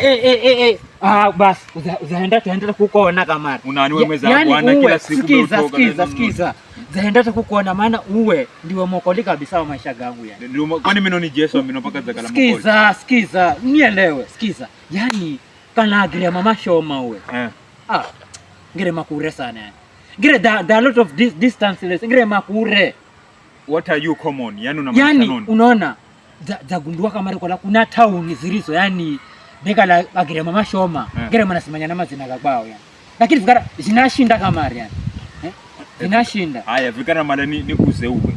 Eh. Ah, bas uzaenda taenda kukuona kamara. Unani wewe mweza bwana kila siku sikiza sikiza sikiza. Zaenda kukuona maana uwe ndiwe mokoli kabisa wa maisha gangu yani. Ndio kwani mimi ni Yesu mimi mpaka zakala mokoli. Sikiza sikiza nielewe sikiza. Yani kana agria mama shoma uwe. Eh. Ah. Ngire makure sana yani. Ngire da lot of distance ngire makure. What are you common? Yani una maana yani unaona zagundua kama kola kuna town zilizo yani bekala agire mama shoma ngire manasimanya na mazina gakwao yani. Lakini fikara zinashinda kamari yani. Eh? Zinashinda. Haya fikara mala ni kuze uwe.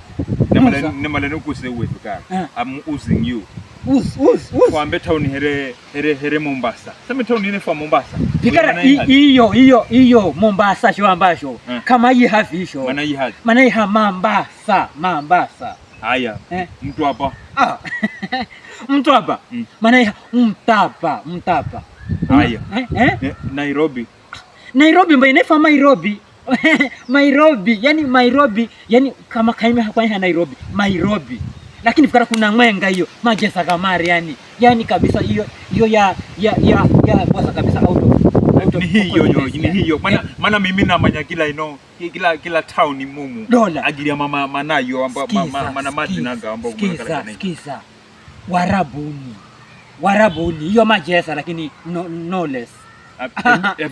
Ne mala ni kuze uwe fikara. I'm using you. Uz uz uz. Kwambe town here here here Mombasa. Sema town ine fa Mombasa. Fikara iyo iyo iyo Mombasa sho ambasho. Kama hii havisho. Maana hii havi. Maana hii Mombasa, Mombasa. Haya. Mtu hapa. Ah. Mtu hapa. Maana hii mtapa, mtapa. Haya. Eh? Nairobi. Nairobi mba inefa Nairobi. Nairobi, yani Nairobi, yani kama kaime kwa Nairobi, Nairobi. Lakini fikara kuna mwenga hiyo majesa kamari yani. Yani kabisa hiyo hiyo ya ya ya ya bosa kabisa auto. Ni hiyo yo, ni hiyo. Maana mimi namanya kila ino kila kila town ni mumu. Dola. Ajili ya mama manayo amba mana majina amba sikiza sikiza. Warabuni. Warabuni hiyo majesa lakini no, no less.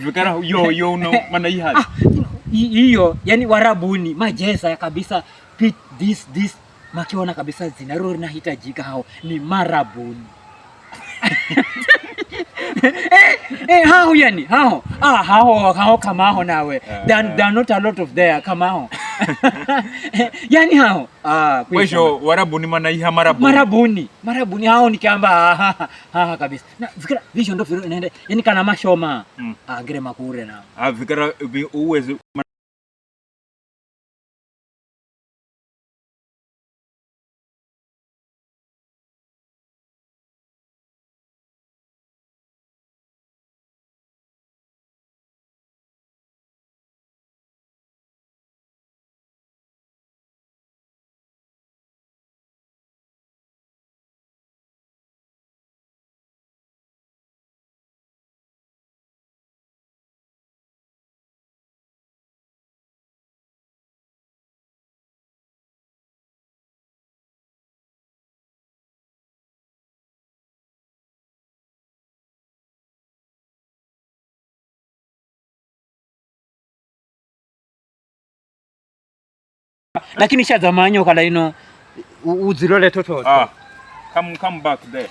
Fikara yo yo no maana hii hali. Hiyo yani warabuni majesa ya kabisa pit this this makiona kabisa zinaro linahitajika hao ni marabuni. Hao yani hao ah hao hao kama hao nawe there are not a lot of there kama hao. Yani hao ah kwesho warabuni maana hii marabuni marabuni marabuni hao ni kiamba ha kabisa na fikira vision ndo vile inaenda yani kana mashoma ah ngire makure na ah fikira uweze Lakini shazamanyo kala ino uzilole toto. Ah, come back there.